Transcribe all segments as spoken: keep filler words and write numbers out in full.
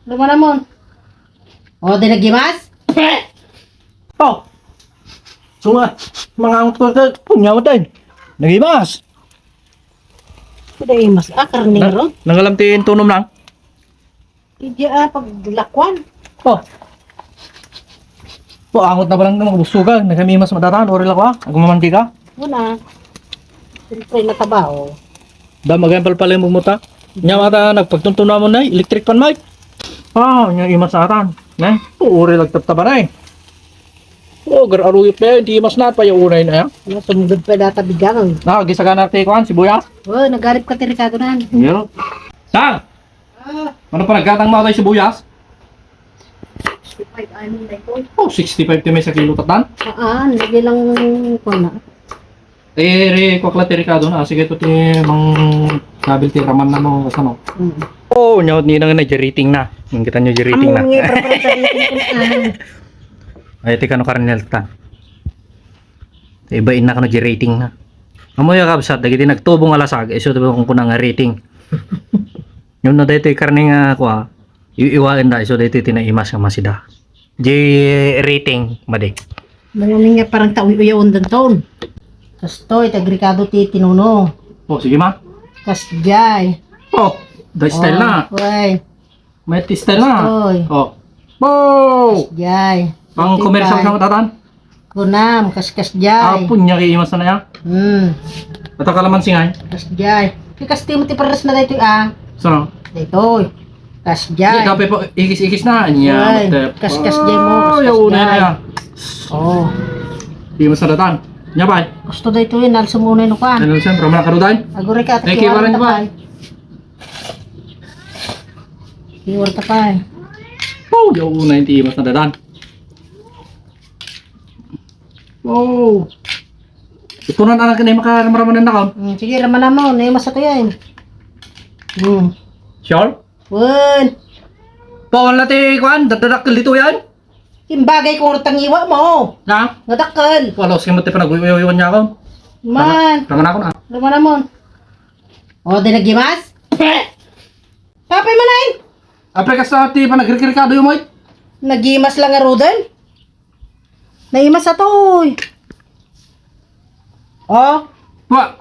Lumanamon. O, di nagimas? Oh! Sunga, mangangot ko sa punya mo tayo. Nagimas! Kada imas, ah, karnero? Nangalam ti intunom lang? Iya, ah, paglakwan. Oh! Oh, angot na ba lang na magbusugan? Nagamimas madatan, ori lakwa? Agmamantika? Wala. Siyempre, natabaho. Da, magayang palpalay mo ta. Nya mata, nagpagtuntunamon na, electric fan, Mike. Ah, nya imas atan. Ne? Uri lang taptaban ay. Oh, gar-, aruyot na yun. Di imas na, payaunay na yan. Nasumgod pa data bigang. Na, gisaga na ti kuan, sibuyas. Oh, nagarip ka ti rikado na. Yo. Saan? Ah. Ano pa naggatang mo tayo sibuyas? Sixty-five, ano na ito? Oh, sixty-five ti may sa kilo tatan? Ah, ah, lagi lang kuan na. Eh, re, kwa kla ti rikado na. Sige, to ti mang kabil ti raman na mo, kasano? Mm. Oh, nyaw ni nang na rating na. Yung kita nyo rating na. Amo nga, preparasyon na ito. Ay, ti kano karnel ta. Iba inna kano rating na. Amo ya kabsat, dagiti nagtubong alasag, iso to kung kunang rating. Yun na dito karne nga, kwa, iiwain da, iso dito tinaimas nga masida. Di rating, madi. Mga nga parang tao uyaw undan taon. Kastoy, tagrikado ti tinuno. Oh, sige ma. Kasjay. Oh, da style na. Way. May ti style na. Kastoy. Oh. Wow! Kasjay. Pang commercial sa matatan? Kunam, kaskasjay. Apo niya kay imas na ya. Hmm. At ang kalamansi nga eh. Kasjay. Kay kasti mo ti pares na daytoy, ah. Saan? Daytoy. Kasjay. Hindi, kapay po, ikis-ikis na. Niya, ay, matep. Kaskas jay mo, oh, kaskas yung una jay. Niya. Oh. Di mas nadatan. Niya, bay. Gusto da ito yun, nalsum unay no ka. Ano siya? Rama na karudan? Aguri ka, thank you, takiwan Warren, ta, bay. Bay. Takiwan ta, bay. Oh, yung una yung di mas nadatan. Oh. Ito na, anak, na yung makaramaraman na ka. Hmm, sige, rama na mo. Naimas ako yan. Hmm. Sure? Wen. Pawan na ti kuan, dadadakkel dito yan? Imbagay ko rutang iwa mo. Na? Nga dakkel. Wala, sige mo ti panag-uyaw-uyawan niya ako. Man. Tama, tama na ako na. Tama na mo. O, di nagimas? Pe! Papay man ay! Apre ka sa ti panagrikirikado yung mo eh. Nagimas lang nga rudel. Naimas atoy. Oh. Wa.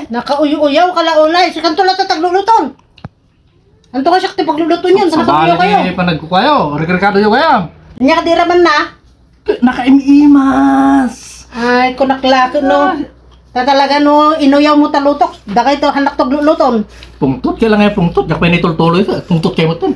Nakauyo-uyaw ka launay. Sikanto lang ta tagluluton. Anto ka siya ti pagluluton yun? Sabali kayo. Panagkukayo. Rikirikado yung kaya. Nya ka di raman na? Nakaimimas. Ay, kunaklako, no? Ay. Ta talaga, no, inuyaw mo talutok. Dakay to, hanak to gluluton. Pungtot, kaya lang yung pungtot. Yak pa yung itultuloy ka. Pungtot kayo mo to.